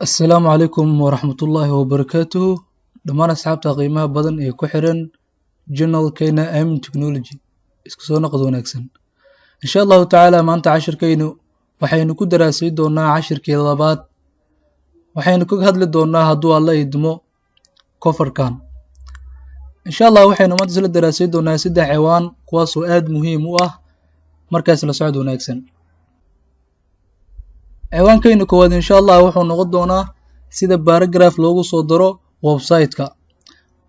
Assalaamu calaykum waraxmatullaahi wabarakaatuhu. Dhammaan asxaabta qiimaha badan ee ku xiran channelkeena Amin Technology, isku soo noqod wanaagsan. Insha Allahu tacaala maanta cashirkaynu waxaynu ku daraasay doonaa cashirkii labaad. Waxaynu kaga hadli doonaa, hadduu Alla idmo, coverkan. Insha Allah waxaynu maanta isla daraasay doonaa saddex ciwaan, kuwaasoo aad muhiim u ah. Markaas la socod wanaagsan. Ciwaankaynu koowaad insha Allah wuxuu noqon doonaa sida paragraph loogu soo daro website-ka.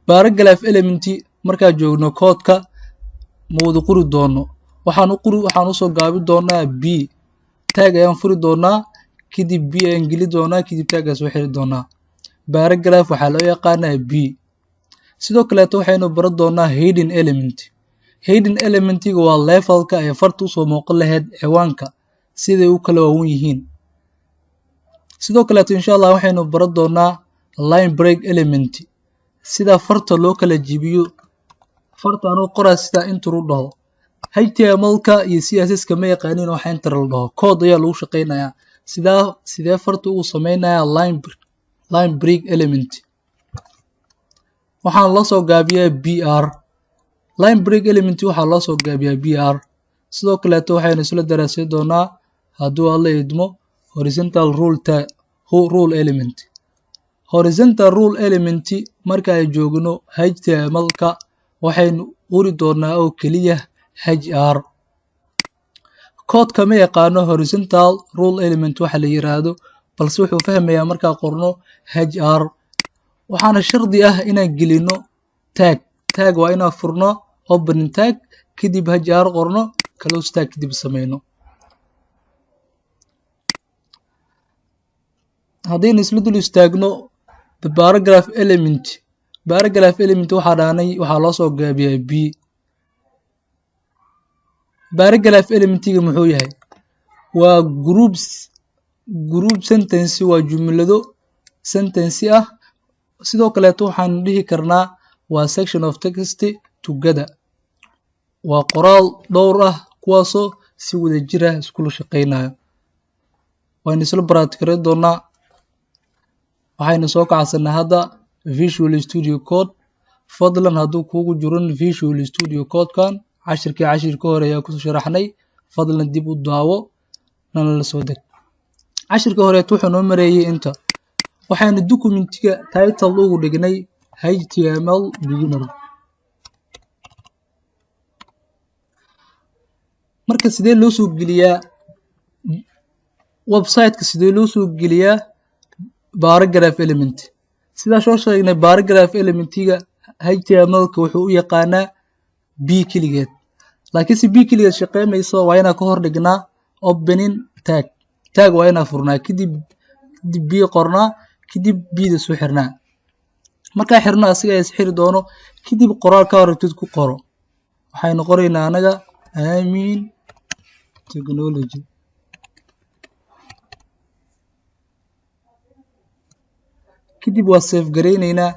Paragraph element markaan joogno koodka ma wada qori doono. Waxaan u qori, waxaan usoo gaabi doonaa p. Tag ayaan furi doonaa, kadib p ayaan geli doonaa, kadib taggaa soo xiri doonaa. Paragraph waxaa loo yaqaanaa p. Sidoo kaleeto waxaynu baran doonaa heading element. Heading elementiga waa levelka ay farta usoo muuqan lahayd ciwaanka, siday u kala waawen yihiin. Sidoo kaleeto insha Allah waxaynu baran doonaa line break element, sida farta loo kala jibiyo, farta anuu qoraa sida enter u dhaho. HTML-ka iyo CSS-ka ma yaqaanin waxa enter la dhaho. Code ayaa lagu shaqeynayaa. Sidaa sidee farta ugu sameynayaa line break element? Waxaan loo soo gaabiyaa br. Line break element waxaa loo soo gaabiyaa br. Sidoo kaleeto waxaynu isla daraasay doonaa, hadduu Alla idmo, horizontal rule, ta rule element. Horizontal rule element marka ay joogno HTML-ka waxaynu qori doonaa oo keliya hr. Koodka ma yaqaano horizontal rule element waxa la yiraahdo, balse wuxuu fahmayaa markaa qorno hr. Waxaana shardi ah inaan gelino tag. Tag waa inaan furno, opening tag, kadib hr qorno, close tag kadib sameyno. Haddaynu isla dul istaagno the paragraph element, paragraph element waxaa dhahnay waxaa loo soo gaabiyaa p. Paragraph elementiga muxuu yahay? Waa group sentence, waa jumlado sentence ah. Sidoo kaleeto waxaanu dhihi karnaa waa section of text together, waa qoraal dhowr ah kuwaasoo si wada jir ah iskula shaqeynayo. Waynu isla baraatikareyn doonaa. Waxaynu soo kacsanay hadda Visual Studio Code. Fadlan hadduu kuugu jirin Visual Studio Code-kan, cashirkii cashir ka hore ayaa kusoo sharaxnay, fadlan dib u daawo, nana la soo deg. Cashirka horeet wuxuu noo mareeyay inta waxaynu documentiga title ugu dhignay HTML beginner. Marka sidee loo soo geliyaa website-ka? Sidee loo soo geliyaa paragraph element? Sidaa soo sheegnay, paragraph elementiga HTML-ka wuxuu u yaqaanaa p keligeed, laakiinse p keligeed shaqeymayso. Waa inaan ka hor dhignaa opening tag. Tag waa inaan furnaa, kadib p qornaa, kadib p-da soo xirnaa. Markaa xirno asiga is xiri doono. Kadib qoraal ka horagtid ku qoro. Waxaynu qoraynaa anaga Amin Technology. Kadib waa save garaynaynaa.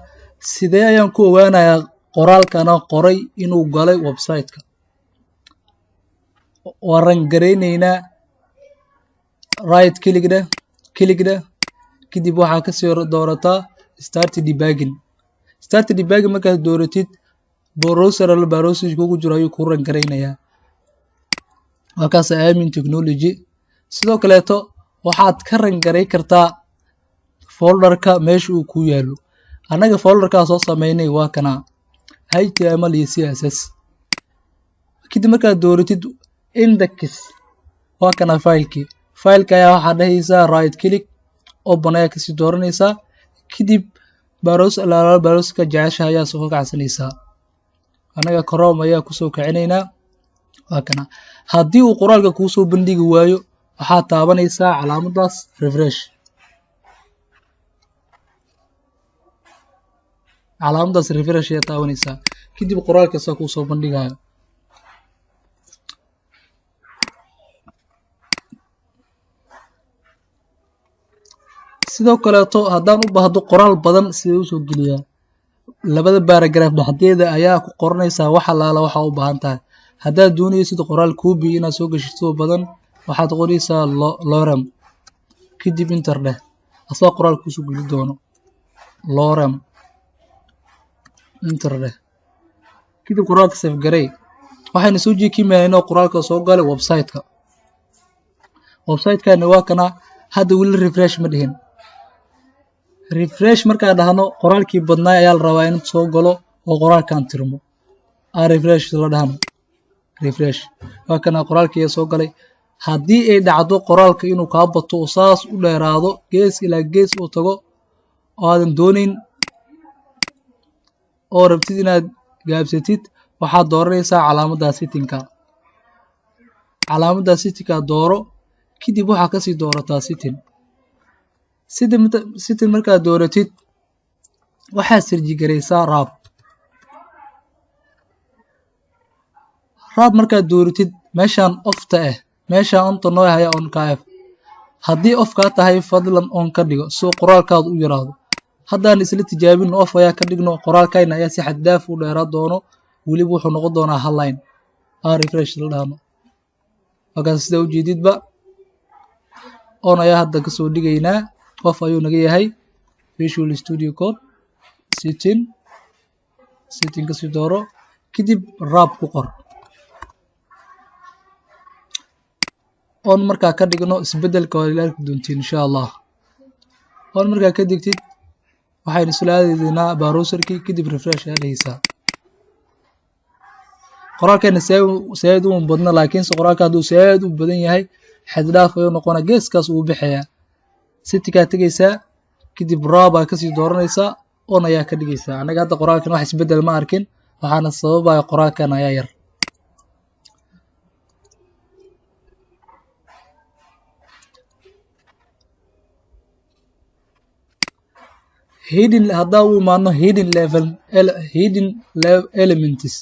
Sidee ayaan ku ogaanayaa qoraalkana qoray inuu galay website-ka? Waa run garaynaynaa. Right click dheh, click dheh, kadib waxaa kasii doorataa start debugging. Start debugging markaad dooratid, browser alla browser kugu jiro ayuu kuu run garaynayaa. Waa kaas Amin Technology. Sidoo kaleeto waxaad ka run garay kartaa folderka meesha uu ku yaalo. Annaga folderkaa soo sameynay waa kana HTML iyo CSS. Kadib markaad dooratid index, waa kana filekii. Fileka ayaa waxaa dhehaysaa right click, open ayaa kasii dooranaysaa, kadib browser alaala browserka jecesha ayaa soo kacsanaysaa. Annaga Chrome ayaa kusoo kicinaynaa. Waa kana. Haddii uu qoraalka kuusoo bandhigi waayo, waxaad taabanaysaa calaamadaas refresh. Calaamadaas refresh ayaa taabanaysaa, kadib qoraalkaasaa kuusoo bandhigayo. Sidoo kaleeto haddaan u baahdo qoraal badan, sidee usoo geliyaa? Labada paragraph dhexdeeda ayaa ku qoranaysaa wax allaala waxaa u baahan tahay. Haddaad doonaysid qoraal copy inaad soo geshito badan, waxaad qoraysaa lorem, kadib enter dheh. Asagoo qoraal kusoo geli doono. Lorem, enter dheh. Kadib qoraalka save garey. Waxaynu soo jeekimaynaa inuu qoraalka soo galay website-ka. Website-kani waa kana. Hadda weli refresh ma dhihin. Refresh markaan dhahno, qoraalkii badnaa ayaa la rabaa in soo galo oo qoraalkan tirmo. Aan refresh la dhahno. Refresh, waa kana, qoraalkii soo galay. Haddii ay dhacdo qoraalka inuu kaa bato oo saas u dheeraado, gees ilaa gees uu tago, oo aadan doonayn oo rabtid inaad gaabsatid, waxaad dooranaysaa calaamadda settingka. Calaamadda settingka dooro. Kadib waxaa kasii doorataa setting. Setting markaad dooratid, waxaad search garaysaa wrap. Wrap markaad dooratid, meeshaan offta ah, meeshaan onta noo haya, on ka f. Haddii off kaa tahay, fadlan on ka dhigo si qoraalkaadu u yaraado. Haddaan isla tijaabino. Off ayaa ka dhigno. Qoraalkayna ayaa si xad dhaaf u dheeraa doono, weliba wuxuu noqon doonaa hal line. Aan refresh la dhahno. Markaas sida ujeedidba, on ayaa hadda kasoo dhigaynaa, off ayuu naga yahay. Visual Studio Code, setting, setting kasii dooro. Kadib wrap ku qor. On markaa ka dhigno, isbedelka waa ila arki doontiin, insha Allah. On markaa ka digtid, waxaynu isla aadaynaa browserkii. Kadib refresh ayaa dhehaysaa. Qoraalkeena saaid uma badna, laakiinse qoraalka hadduu saaid u badan yahay, xad dhaaf ayuu noqonaa, geeskaas uu bixayaa. Settingkaa tegaysaa, kadib wrap aa kasii dooranaysaa, on ayaa ka dhigaysaa. Annaga hadda qoraalkan wax isbedel ma arkin, waxaana sababaya qoraalkan ayaa yar. Heading haddaa u imaano, heading level, heading elements.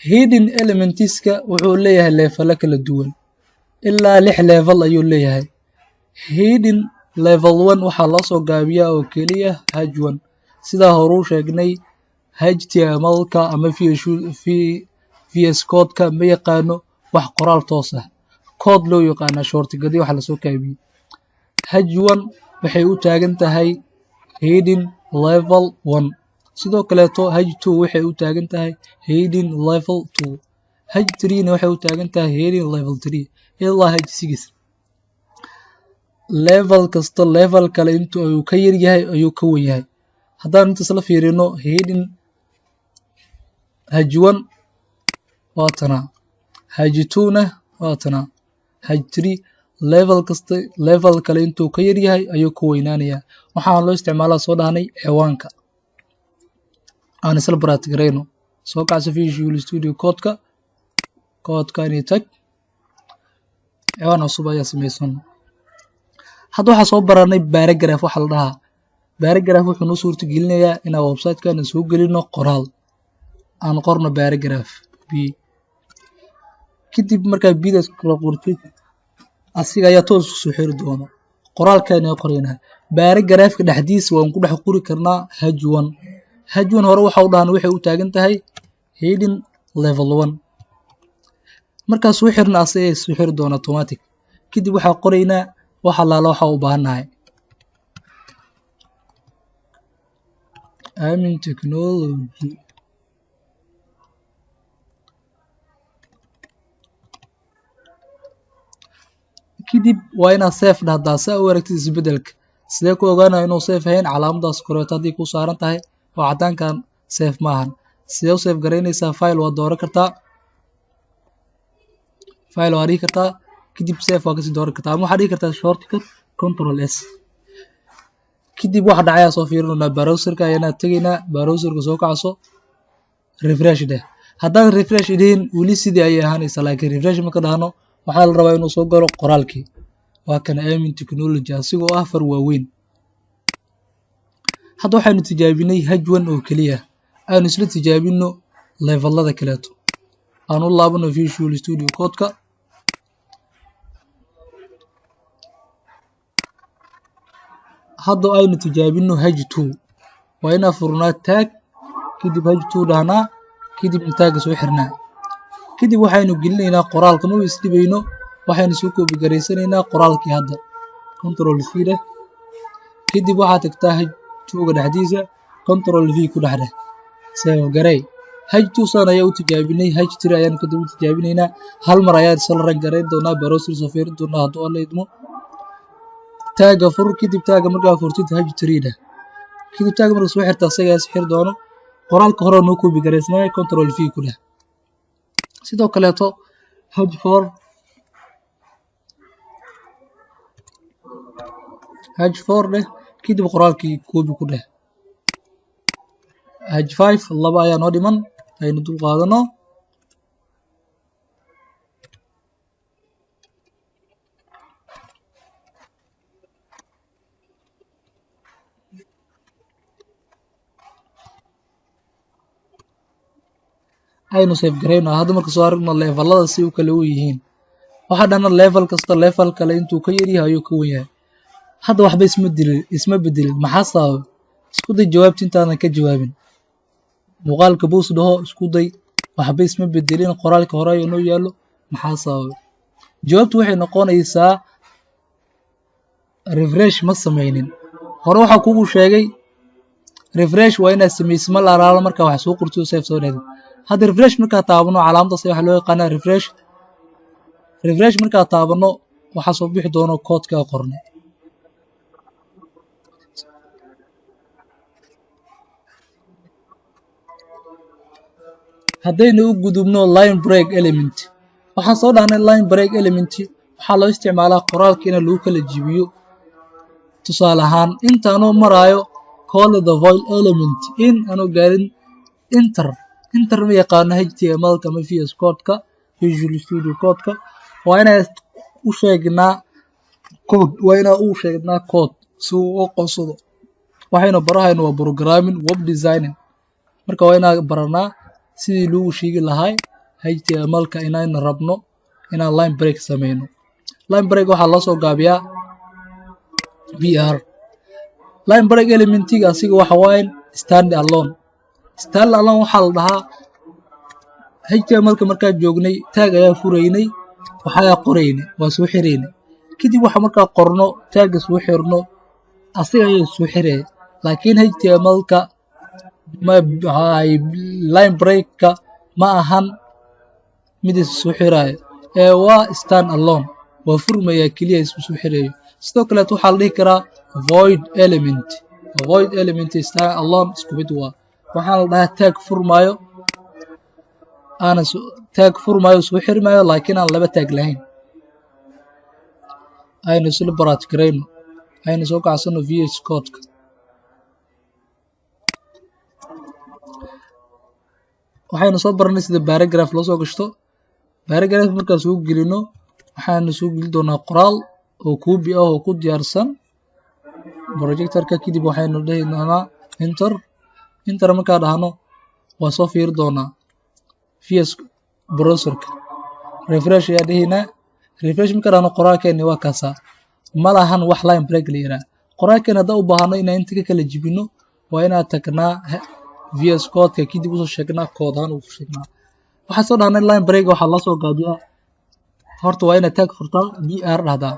Heading elementska wuxuu leeyahay levelo kala duwan, ilaa lix level ayuu leeyahay. Heading level one waxaa loo soo gaabiyaa oo keliya H1. Sidaa horuu sheegnay, HTML-ka ama VS Code-ka ma yaqaano wax qoraal toos ah, code loo yaqaana shortcutyo waxa lasoo gaabiyey. H1 waxay u taagan tahay heading level one. Sidoo kaleeto H2 waxay u taagan tahay heading level two, H3 na waxay u taagan tahay heading level three, ilaa H6. Level kasta level kale intu ayuu ka yar yahay, ayuu ka wen yahay. Haddaan intaas la fiirino, heading H1 waa tanaa, H2 na waa tanaa, H3. Level kasta level kale intuu ka yar yahay ayuu ka weynaanayaa. Waxaan loo isticmaalaa, soo dhahnay, ciwaanka. Aan isla practice-garayno. Soo kacso Visual Studio Code-ka. Code-kani tag, ciwaan cusub ayaa samaysan. Hadda waxaa soo baranay paragraph. Waxaa la dhahaa paragraph wuxuu noo suurta gelinayaa inaan website-kana soo gelino qoraal. Aan qorno paragraph p. Kadib markaa p-daas kala qortid, asiga ayaa toos usoo xiri doono. Qoraalkeena qoraynaa. Paragraphka dhexdiisa waan ku dhex qori karnaa H1. H1 hore waxa u dhahan waxay u taagan tahay heading level one. Markaa soo xirna, asaga soo xiri doona automatic. Kadib waxaa qoraynaa wax allaala waxa u baahannahay: Amin Technology. Kadib waa inaad save dhahdaa si aa u aragtid isbedelka. Sidee ku ogaanaya inuu save ahayn? Calaamadaas koreeto haddii ku saaran tahay oo caddaankan, save maahan. Sidee u save garaynaysaa? File waa dooran kartaa, file waa dhihi kartaa, kadib save waa kasii dooran kartaa, ama waxaa dhihi kartaa shortcut Control S. Kadib waxa dhacayaa soo fiirinayna. Browserka ayaana tegaynaa. Browserka soo kacso, refresh dheh. Haddaan refresh dhihin, weli sidii ayay ahaanaysaa, laakiin refresh marka dhahno, waxaa la rabaa inuu soo galo qoraalkii. Waa kana, Amin Technology, asigoo ah far waaweyn. Hadda waxaynu tijaabinay H1 oo keliya. Aanu isla tijaabino levelada kaleeto. Aan u laabano Visual Studio Code-ka. Hadda aynu tijaabino H2. Waa inaa furnaa tag, kadib H2 dhahnaa, kadib tagga soo xirnaa. Kadib waxaynu gelinaynaa qoraalka. Maba isdhibayno, waxaynu soo copy garaysanaynaa qoraalkii hadda. Control C leh. Kadib waxaad tagtaa H2-ga dhexdiisa, Control V ku dhex dheh, save garey. H2 saan ayaa u tijaabinay. H3 ayaan kadib u tijaabinaynaa. Hal mar ayaan isla run garayn doonaa, browser soo fiirin doonaa hadduu Alla idmo. Tag-ga fur. Kadib tag-ga markaa furtid, H3 dheh. Kadib tag-ga marka soo xirta, asagaa is xiri doono. Qoraalka hore noo copy garaysnaya, Control V ku dheh. Sidoo kaleeto H4, H4 dheh, kadib qoraalkii copy ku dheh. H5, laba ayaa noo dhiman, aynu dul qaadano. Aynu save garayno. Hadda marka soo aragno levelada si u kala u yihiin, waxaa dhahna level kasta level kale intuu ka yaryahay ayuu ka wen yahay. Hadda waxba isma dilin, isma bedelin. Maxaa sababay? Isku day jawaabta intaadan ka jawaabin muuqaalka pause dhaho. Isku day. Waxba isma bedelin, qoraalka hore ayuu noo yaallo. Maxaa sababay? Jawaabtu waxay noqonaysaa refresh ma sameynin. Hore waxaa kugu sheegay refresh waa inaad samaysid ma laalaalo markaa wax soo qorto, save soo dhehdo. Hadda refresh markaa taabano, calaamadaas waxaa loo yaqaanaa refresh. Refresh markaa taabano, waxaa soo bixi doono koodka qornay. Haddaynu u gudubno line break element, waxaan soo dhahnay line break element waxaa loo isticmaalaa qoraalka in lagu kala jibiyo. Tusaale ahaan, intaanoo maraayo call the void element, in aanu gaarin enter. Enter ma yaqaano HTML-ka ama VS Code-ka, Visual Studio Code-ka. Waa inaan u sheegnaa code, waa inaan u sheegnaa code si uu u aqoonsado. Waxaynu barahaynu waa programming, web designing. Marka waa inaan baranaa sidii lagu sheegi lahaa HTML-ka inaynu rabno inaan line break sameyno. Line break waxaa loo soo gaabiyaa BR. Line break elementiga asiga waxa waaye stand alone. Stand alone waxaa la dhahaa HTML-ka markaan joognay, tag ayaa furaynay, waxayaa qoraynay, waa soo xiraynay. Kadib waxa markaa qorno, tag-ga soo xirno, asiga ayaa soo xiraya. Laakiin HTML-ka ma line break-ka ma ahan mid is soo xiraayo ee waa stand alone, waa furmaya keliya, isku soo xirayo. Sidoo kaleeto waxaa la dhihi karaa void element. Void element, stand alone isku mid waa. Waxaa la dhahaa tag furmaayo, aana tag furmaayo, soo xirmaayo, laakiin aan laba tag lahayn. Aynu isla practice garayno, aynu soo kacsano VS Code-ka. Waxaynu soo baranay sida paragraph loo soo gashto. Paragraph markaan soo gelino, waxaanu soo geli doonaa qoraal oo copy ah oo ku diyaarsan projectorka. Kadib waxaynu dhihi doonaa enter. Enter markaan dhahno, waa soo fiiri doonaa VS browserka. Refresh ayaa dhihinaa. Refresh markaan dhahno, qoraalkeeni waa kaasaa, ma lahan wax line break la yidhaah. Qoraalkeeni haddaan u baahano inaan inta ka kala jibino, waa inaan tagnaa VS Code-ka, kadib usoo sheegnaa code ahaan usoo sheegnaa. Waxaa soo dhahnay line break waxaa loo soo gaabiyaa, horta waa inaad tag furtaa, BR dhahdaa.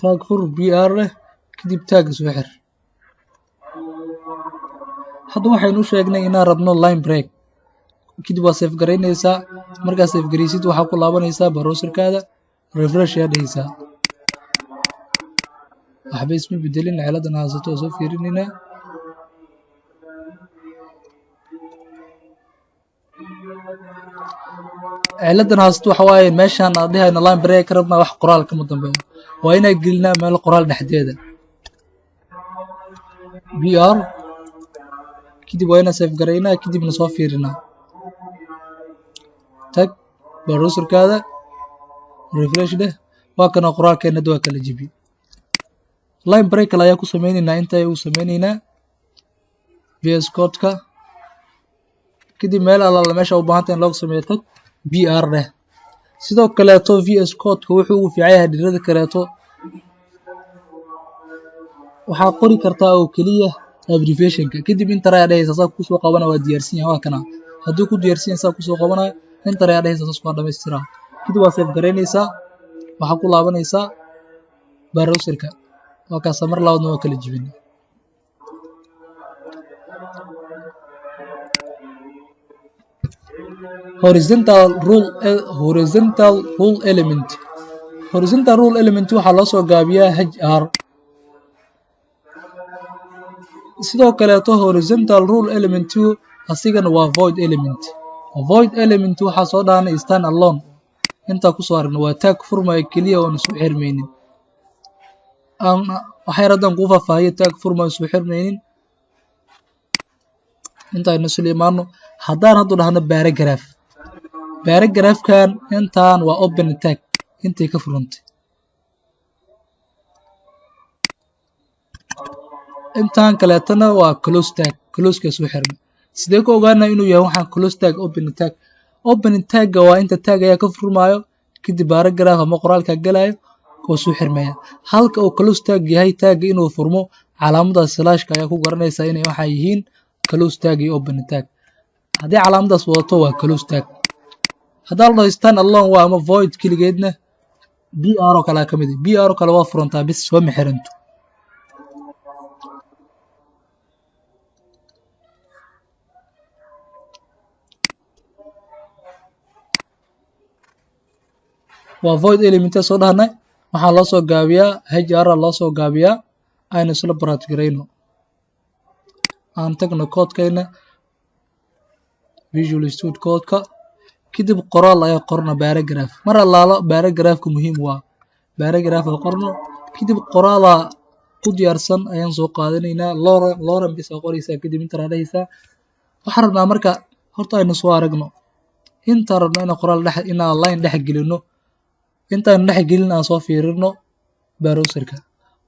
Tag fur, BR leh, kadib tag soo xir. Hadda waxaynu u sheegnay inaan rabno line break. Kadib waa save garaynaysaa. Markaa save garaysid, waxaa ku laabanaysaa browserkaada, refresh ayaa dhehaysaa. Waxba isma bedelin. Ciladan haysato waa soo fiirinaynaa. Ciladan haysato waxa waaye meeshaan aan dhehayno line break ka rabnaa, wax qoraal kama dambeeyo. Waa inaan gelinaa meel qoraal dhexdeeda BR. Kadib waa inaan save garaynaa, kadibna soo fiirinaa. Tag browserkaada, refresh dheh. Waa kana qoraalkeena waa kala jibi. Line break kale ayaa ku sameyneynaa, inta ayaa u sameyneynaa VS Code-ka. Kadib meel allaala meesha u baahanta in looga sameeyo tag, BR dheh. Sidoo kaleeto VS Code-ka wuxuu ugu fiican yahay dhirada kaleeto, waxaa qori kartaa oo keliya abbreviationka. Kadib enter ayaa dhehaysa, saa kusoo qabana, waa diyaarsan yahay. Waa kana, hadduu ku diyaarsan yahay, saa kusoo qabanayo, enter ayaa dhehaysa, saas waa dhamaystiraa. Kadib waa save garaynaysaa, waxaa ku laabanaysaa browserka. Waa kaasa, mar labaadna waa kala jibin. Horizontal rule, horizontal rule element. Horizontal rule element waxaa loo soo gaabiyaa HR. Sidoo kaleeto horizontal rule element asigana waa void element. Void element waxaa soo dhahanay stand alone, intaa kusoo aragna waa tag furmaya keliya oon isu xirmaynin. Waxay haddaan kuu faahfaahiyo tag furmayo isu xirmaynin intaaynu isla imaano. Haddaan haddu dhahno paragraph, paragraphkan intaan waa open tag, intay ka furantay. Intaan kaleetana waa close tag, closeka soo xirmay. Sidee ku ogaanaa inuu yahay waxaan close tag, open tag? Open tagga waa inta tag ayaa ka furmaayo, kadib paragraph ama qoraalka galayo oo soo xirmaya. Halka uu close tag yahay, tagga inuu furmo calaamadaas slashka ayaa ku garanaysaa inay waxaa yihiin close tag iyo open tag. Haddii calaamadaas wadato waa close tag. Haddaa la dhaho stand alone waa ama void keligeedna, br oo kale ka mid ah. br oo kale waa furantaa bis, soo ma xiranto. Waa void element soo dhahnay. Waxaa loo soo gaabiyaa HR loo soo gaabiyaa. Aynu isla practice garayno. Aan tagno koodkayna Visual Studio Code-ka. Kadib qoraal ayaa qorna, paragraph. Mar allaalo paragraphka muhiim waa paragraph oo qorno. Kadib qoraalaa ku diyaarsan ayaan soo qaadanaynaa. Lorem, lorem bis aa qoraysaa, kadib intaa dhahaysaa. Waxaan rabnaa marka horta aynu soo aragno intaan rabno inaan qoraal dhex, inaan line dhex gelino. Intaan dhex gelin aan soo fiirino browserka.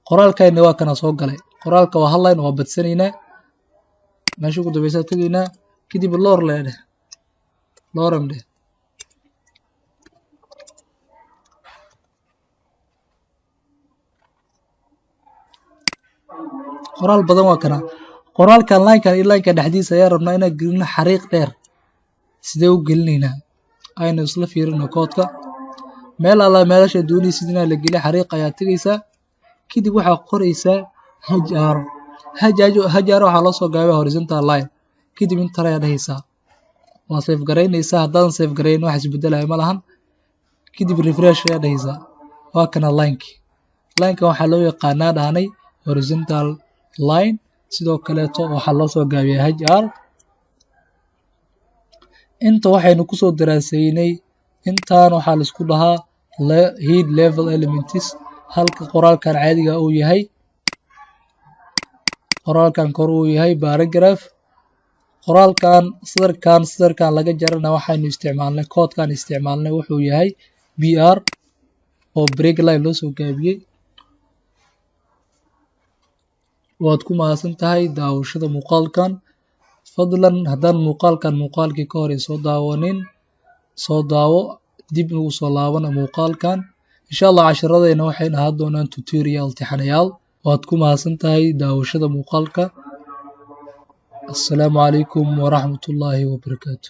Qoraalkayna waa kana soo galay. Qoraalka waa hal line, waa badsanaynaa. Meesha ugu dambeysa tegaynaa, kadib lor le dheh, lorem dheh. Qoraal badan waa kana. Qoraalkan linekan iyo lineka dhexdiisa ayaa rabnaa inaan gelino xariiq dheer. Sidee u gelinaynaa? Aynu isla fiirino koodka. Meel alla meelasha doonaysid inaa la geliyo xariiq ayaa tegaysaa, kadib waxaa qoraysaa HR. HR waxaa loo soo gaabaya horizontal line. Kadib intar ayaa dhahaysaa, waa save garaynaysaa. Haddaadan save garayn wax isbedelaya ma lahan. Kadib refresh ayaa dhahaysaa, waa kana lineki. Linekan waxaa loo yaqaanaa dhahnay horizontal line. Sidoo kaleeto waxaa loo soo gaabiyaa HR. Inta waxaynu kusoo daraasaynay, intaan waxaa laisku dhahaa head level elements, halka qoraalkan caadiga uu yahay, qoraalkan kor uu yahay paragraph. Qoraalkan sadarkan laga jarana waxaynu isticmaalnay, koodkan isticmaalnay wuxuu yahay br oo break line loo soo gaabiyey. Waad ku mahadsan tahay daawashada muuqaalkan. Fadlan haddaan muuqaalkan muuqaalkii ka hor soo daawanin, soo daawo, dib ugu soo laabana muuqaalkan insha Allah. Casharadayna waxayna ahaan doonaan tutorial tixanayaal. Waad ku mahadsan tahay daawashada muuqaalka. Assalaamu calaykum waraxmatullaahi wabarakaatu.